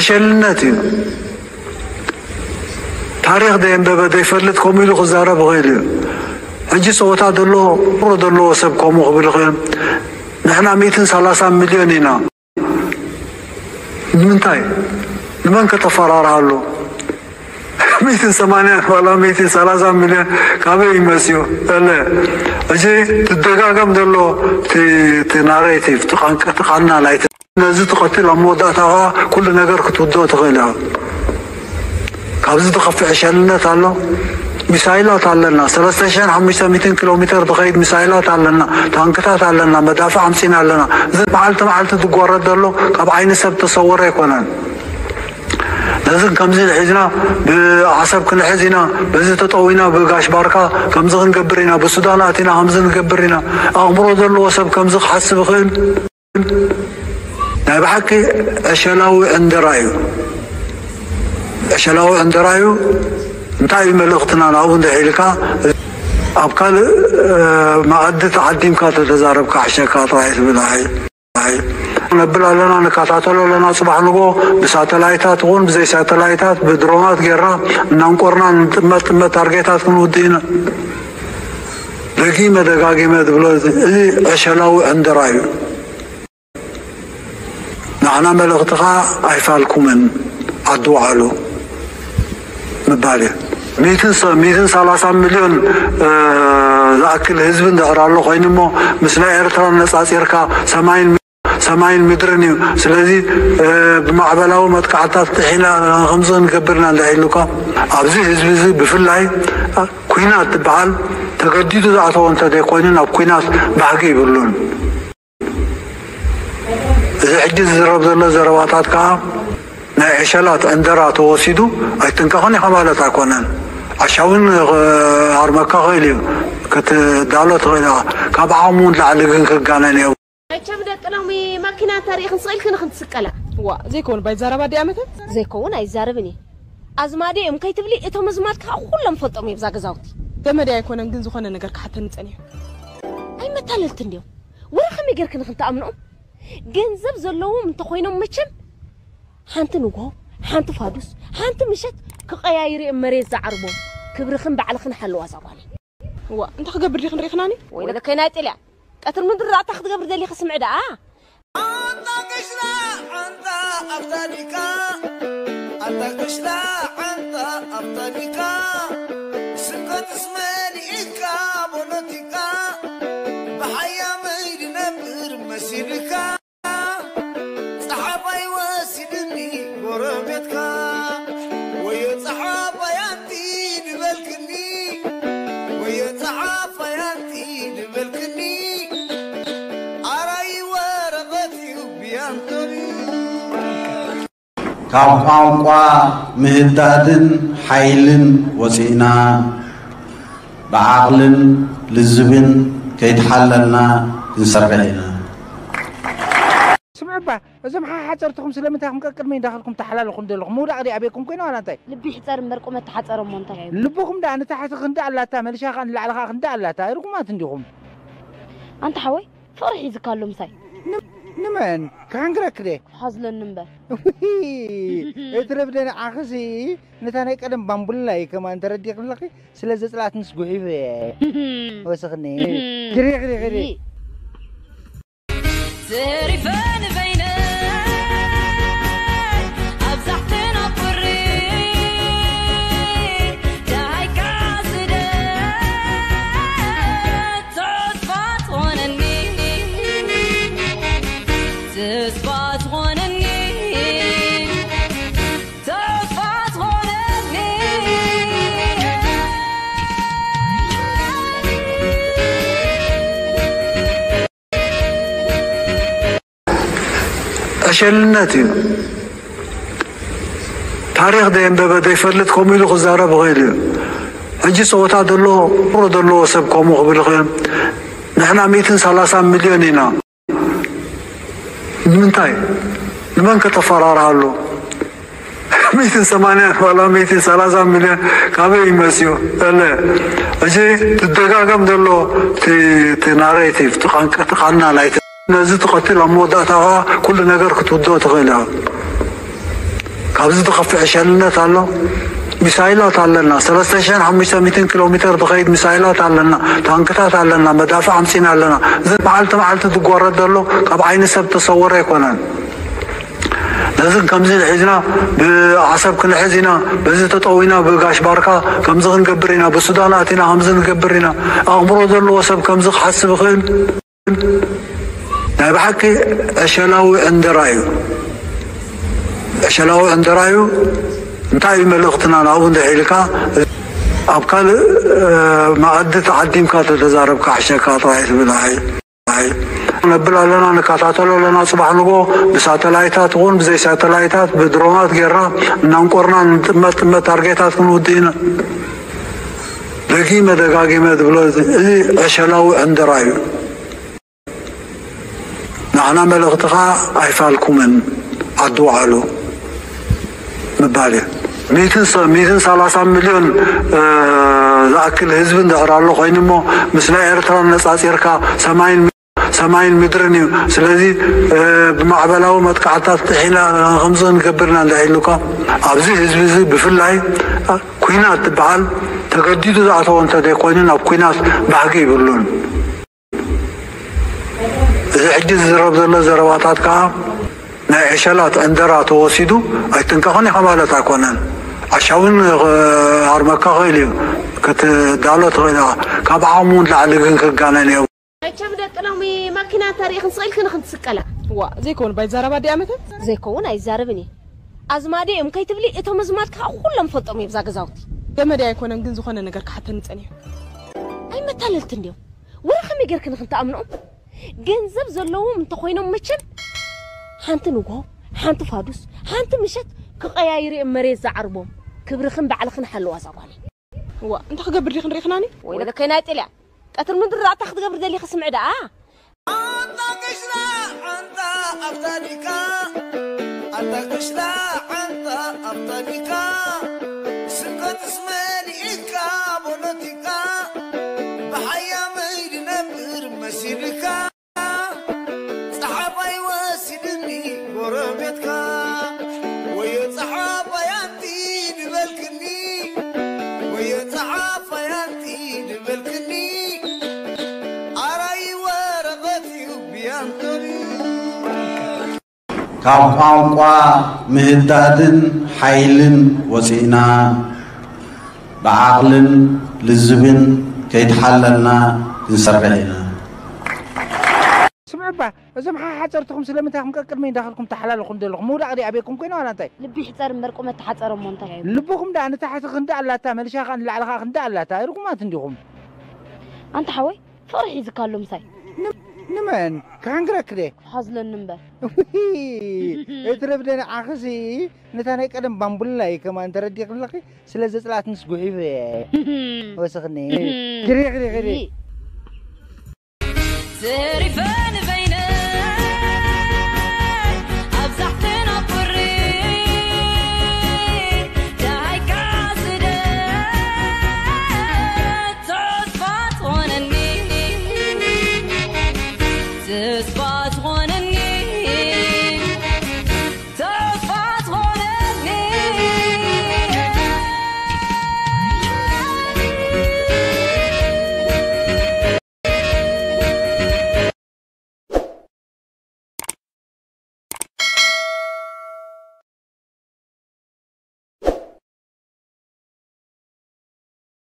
ሸልነት እዩ። ታሪኽ ደየንበበ ደይፈልጥ ከምኡ ኢሉ ክዛረብ ይኽእል እዩ። ሕጂ ጸወታ ዘሎ ሮ ዘለዎ ሰብ ከምኡ ክብል ይኽእል። ንሕና ሚእትን ሰላሳን ሚልዮን ኢና። ንምንታይ? ንመን ከተፈራርሃሉ? ሚእትን ሰማንያን ዋላ ሚእትን ሰላሳን ሚልዮን ካበይ ይመጽኡ? እለ፣ እዚ ትደጋገም ዘሎ እቲ፣ እቲ ናሬቲቭ፣ እቲ ቃንቃ፣ እቲ ቃና ናይቲ፣ ነዚ ትቐትል፣ ኣብ መወዳእታ ኸኣ ኩሉ ነገር ክትውድኦ ትኽእል ኢኻ። ካብዚ ዝኸፍእ ዕሸልነት ኣሎ? ሚሳይላት ኣለና፣ ሰለስተ ሽሕን ሓሙሽተ ሚእትን ኪሎ ሜተር ዝኸይድ ሚሳይላት ኣለና፣ ታንክታት ኣለና፣ መዳፍዕ ኣምጺና ኣለና። እዚ መዓልቲ መዓልቲ ዝጓረድ ዘሎ ካብ ዓይኒ ሰብ ተሰወረ ኣይኮነን። ነዚ ከምዚ ሒዝና ብዓሰብ ክንሕዝ ኢና፣ በዚ ተጠዊና ብጋሽ ባርካ ከምዚ ክንገብር ኢና፣ ብሱዳን ኣቲና ከምዚ ንገብር ኢና። ኣእምሮ ዘለዎ ሰብ ከምዚ ክሓስብ ይኽእል? ናይ ብሓቂ ዕሸላዊ ዕንደራ እዩ። ዕሸላዊ ዕንደራ እዩ። እንታይ እዩ መልእኽትና ናብኡ እንድሕር ኢልካ፣ ኣብ ካልእ፣ እ፣ መኣዲ ተዓዲምካ ተተዛረብካ ዕሸካ ጥራይ ትብል። ኣይ፣ ኣይ። ነብል ኣለና፣ ንከታተሎ ኣለና። ጽባሕ ንግሆ ብሳተላይታት ይኹን ብዘይ ሳተላይታት፣ ብድሮናት ጌርና እናንቆርና ንጥመት ጥመት ታርጌታት ክንውድእ ኢና። ደጊመ ደጋጊመ ዝብሎ እዚ፣ እዚ ዕሸላዊ ዕንደራ እዩ። ንዓና መልእኽትኻ ኣይፋልኩምን፣ ዓዲ ውዓሉ ምባል እዩ። ሚእትን ሰ-፣ ሚእትን ሰላሳን ሚልዮን፣ እ፣ ዝኣክል ህዝቢ እንድሕር ኣሎ ኮይኑ እሞ፣ ምስ ናይ ኤርትራ ነጻጺርካ ሰማይን፣ ሰማይን ምድርን እዩ። ስለዚ፣ እ፣ ብማዕበላዊ መጥቃዕታት ጥሒና ከምዚ ክንገብር ኢና እንድሕር ኢሉካ፣ ኣብዚ ህዝቢ እዚ ብፍላይ ኲናት ትበሃል ተገዲዱ ዝኣተወ እንተዘይኮይኑ ናብ ኲናት ባህጊ ይብሉን። እዚ ሕጂ ዝዝረብ ዘሎ ዘረባታት ከኣ ናይ ዕሸላት ዕንደራ ተወሲዱ ኣይትንቀቕን ኢኻ ማለት ኣይኮነን። ዓሻ እውን ክሃርመካ ይኽእል እዩ፣ ክትዳሎ ትኽእል ኢኻ። ካብ ዓቕሙ ንላዕሊ ግን ክጋነን እየ። መቸም ደቂ ሎሚ ማኪና እንተሪእኽን ስቕ ኢልክን ኢኽን ትስቀላ። ዋ፣ ዘይከውን ባይዛረባ ድኣ መተን? ዘይከውን ኣይዛረብን እየ። ኣዝማደ እዮም ከይትብሊ፣ እቶም ኣዝማድካ ኩሎም ፈልጦም እዮም እዛ ገዛውቲ። ገመድ ኣይኮነን ግን ዝኾነ ነገር ክሓተኒ ጸኒሑ። ኣይመታለልትን ድዮም? ወረ ከመይ ጌርክን ኢኽን ትኣምንኦም? ገንዘብ ዘለዎም እንተኾይኖም መቸም ሓንቲ ንግሆ፣ ሓንቲ ፋዱስ፣ ሓንቲ ምሸት ክቐያይሩ እዮም መሬት ዝዓርቦም። ክብርኽን ባዕልኽን ሓለዋ እዛ ጓለይ። ዋ፣ እንታይ ክገብር ዲኽን ሪእኽናኒ? ወይለከይ ናይ ጥልያን። ቀትር ምድሪ ራእታ ክትገብር ደሊኺ ስምዒ ደኣ? ኣንታ ቅሽላ፣ ኣንታ ኣብታኒካ፣ ኣንታ ቅሽላ፣ ኣንታ ኣብታኒካ፣ ስብከትስ መሊእካ ፖለቲካ፣ ብሓያመይ ድነብር መሲልካ፣ ጸሓፋይ ወሲድኒ ጎረቤትካ፣ ወዮ ጸሓፋይ ኣንቲ ድበልክኒ፣ ወዮ ጸሓፋይ ኣንቲ ድበልክኒ፣ ኣራይ ወረቐት እዩ ብያንቶኒ። ካብ ቋንቋ ምህዳድን ሓይልን ወፂእና ብዓቕልን ልዝብን ከይተሓለልና ክንሰርሕ ኢና። ስምዑ እባ፣ እዞም ሓሓፀርትኹም ስለምንታይ ኢኹም ቀቅድመይ እንዳኸድኩም ተሓላልኹም ዘለኹም? ምውዳቕ ድዩ ኣበይኩም ኮይና ዋላ እንታይ? ልቢ ይሕፀር እምበር ቁመት ተሓፀረ እሞ እንታይ? ልብኹም ደኣ ንታሕቲ ክንዲ ኣላታ፣ መሊሻ ኸኣ ንላዕሊ ኸኣ ክንዲ ኣላታ። ርጉማት እንዲኹም። ኣንታ ሓወይ፣ ፍቕሪ ሒዝካ ኣሎ ምሳይ። ን-፣ ንመን? ክሕንግረክ ድየ? ሓዝለኒ እምበር። ውይ፣ እትረፍደ ንዓኽሲ ነታ ናይ ቀደም ባምቡላ እዩ ከማን ተረዲእኺ ኣለኺ። ስለ ዘጽላእትንስ ጉሒፈ እየ። ወስኽኒ። ክሪ፣ ክሪ፣ ክሪ። ተሪፈ ንበይነይ ኣብ ዛሕትን ኣብ ቁሪ፣ ደሃይካ ስደት ተስፋ ትኾነኒ፣ ተስፋ ትኾነኒ፣ ተስፋ ትኾነኒ። ዕሸልነት እዩ። ታሪኽ ደየንበበ ደይፈልጥ ከምኡ ኢሉ ክዛረብ ይኽእል እዩ። ሕጂ ጸወታ ዘሎ ሮ ዘለዎ ሰብ ከምኡ ክብል ይኽእል። ንሕና ሚእትን ሰላሳን ሚልዮን ኢና። ንምንታይ? ንመን ከተፈራርሃሉ? ሚእትን ሰማንያን ዋላ ሚእትን ሰላሳን ሚልዮን ካበይ ይመጽኡ? እለ፣ እዚ ትደጋገም ዘሎ እቲ፣ እቲ ናሬቲቭ፣ እቲ ቃንቃ፣ እቲ ቃና ናይቲ፣ ነዚ ትቐትል፣ ኣብ መወዳእታ ኸኣ ኩሉ ነገር ክትውድኦ ትኽእል ኢኻ። ኣብዚ ዝኸፍእ ዕሸልነት ኣሎ። ሚሳይላት ኣለና፣ ሰለስተ ሽሕን ሓሙሽተ ሚእትን ኪሎ ሜትር ዝኸይድ ሚሳይላት ኣለና፣ ታንክታት ኣለና፣ መዳፍዕ ኣምፂና ኣለና። እዚ መዓልቲ መዓልቲ ዝጓረድ ዘሎ ካብ ዓይኒ ሰብ ተሰወረ ኣይኮነን። ነዚ ከምዚ ሒዝና ብዓሰብ ክንሕዝ ኢና፣ በዚ ተጠዊና ብጋሽ ባርካ ከምዚ ክንገብር ኢና፣ ብሱዳን ኣቲና ከምዚ ንገብር ኢና። ኣእምሮ ዘለዎ ሰብ ከምዚ ክሓስብ ይኽእል? ናይ ብሓቂ ዕሸላዊ ዕንደራ እዩ። ዕሸላዊ ዕንደራ እዩ። እንታይ እዩ መልእኽትና ናብኡ እንድሕር ኢልካ፣ ኣብ ካልእ መኣዲ ተዓዲምካ ተተዛረብካ ሕሸካ ጥራይ ትብል። ነብል ኣለና፣ ንከታተሎ ኣለና። ጽባሕ ንጎ ብሳተላይታት ይኹን ብዘይ ሳተላይታት ብድሮናት ጌርና እናንቆርና ንጥመት ጥመት ታርጌታት ክንውድእ ኢና። ደጊመ ደጋጊመ ዝብሎ እዚ ዕሸላዊ ዕንደራ እዩ። ንዓና መልእኽትኻ ኣይፋልኩምን ዓዲ ውዓሉ ምባል እዩ። ሚእትን ሰ- ሚእትን ሰላሳ ሚልዮን ዝኣክል ህዝቢ እንድሕር ኣሎ ኮይኑ እሞ ምስ ናይ ኤርትራ ነጻጺርካ ሰማይን ሰማይን ምድርን እዩ። ስለዚ ብማዕበላዊ መጥቃዕታት ጥሒና ከምዚ ክንገብርና እንድሕር ኢሉካ ኣብዚ ህዝቢ እዚ ብፍላይ ኩናት ትበሃል ተገዲዱ ዝኣተወ እንተዘይኮይኑ ናብ ኩናት ባህጊ ይብሉን። እዚ ሕጂ ዝዝረብ ዘሎ ዘረባታት ከዓ ናይ ዕሸላት ዕንደራ ተወሲዱ ኣይትንቀኽን ኢኻ ማለት ኣይኮነን። ዓሻውን ኣርመካ ክእል እዩ ክትዳሎ ትኽእል ኢኻ። ካብ ዓቕሙ ንላዕሊ ግን ክጋነን እየ። መቸም ደቂ ሎሚ ማኪና እንተሪእኽን ስቕ ኢልክን ኢኽን ትስቀላ። ዋ ዘይከውን ባይዛረባ ዲኣ መተት። ዘይከውን ኣይዛረብን እየ። ኣዝማዲ እዮም ከይትብሊ እቶም ኣዝማድ ከዓ ኩሎም ፈልጦም እዮም እዛ ገዛውቲ። ገመድ ኣይኮነን ግን ዝኾነ ነገር ክሓተኒ ጸኒሑ። ኣይመታለልቲ እንዲዮም። ወረ ከመይ ጌርክን ኢኽን ትኣምንኦም? ገንዘብ ዘለዎም እንተኾይኖም መቸም ሓንቲ ንግሆ ሓንቲ ፋዱስ ሓንቲ ምሸት ክቐያይሩ እዮም መሬት ዝዓርቦም። ክብርኽን ባዕልኽን ሓለዋ እዛ ጓለይ። ዋ እንታይ ክገብር ዲኽን ርኢኽናኒ? ወይ ወለከይ ናይ ጥልያ ቀትር ምድሪ ራእታ ክትገብር ደሊኺ ስምዒ ደኣ። ኣታ ቅሽላ ዓንታ ኣብታኒካ ኣታ ቅሽላ ዓንታ ኣብታኒካ ስብከትስ መሊእካ ፖለቲካ ብሓያመይ ድነብር መሲልካ ጸሓፋይ ወሲድኒ ጎረቤትካ ወዮ ጸሓፋይ ኣንቲ ድበልክኒ ወዮ ጸሓፋይ ኣንቲ ድበልክኒ ኣራይ ወረቐት እዩ ብያንቶኒ ካብ ቋንቋ ምህዳድን ሓይልን ወፂእና ብዓቕልን ልዝብን ከይተሓለልና ክንሰርሕ ኢና። ስምዑ እባ፣ እዞም ሓሓፀርትኹም ስለምንታይ ኢኹም ቀቅድመይ እንዳኸድኩም ተሓላልኹም ዘለኹም? ምውዳቕ ድዩ ኣበይኩም ኮይኑ ዋላ እንታይ? ልቢ ይሕፀር እምበር ቁመት ተሓፀረ እሞ እንታይ? ልብኹም ደኣ ንታሕቲ ክንዲ ኣላታ፣ መልሻ ኸኣ ንላዕሊ ኸኣ ክንዲ ኣላታ። ርጉማት እንዲኹም። ኣንታ ሓወይ፣ ፍቕሪ ሒዝካ ኣሎ ምሳይ። ን-፣ ንመን? ክሓንግረኪ ድየ? ሓዝለኒ እምበር። ውይ፣ እቲ ረብደ ንዓኽሲ ነታ ናይ ቀደም ባምቡላ እዩ ከማን ተረዲእክለኺ። ስለ ዘጽላእትንስ ጉሒፈ እየ። ወስኽኒ። ክሪ፣ ክሪ፣ ክሪ። ተሪፈ ንበይነይ ኣብዛ ሕፍን ኣብ ቁሪ ደሃይካ ስደት ተስፋ ትኾነኒ ተስፋ ትኾነ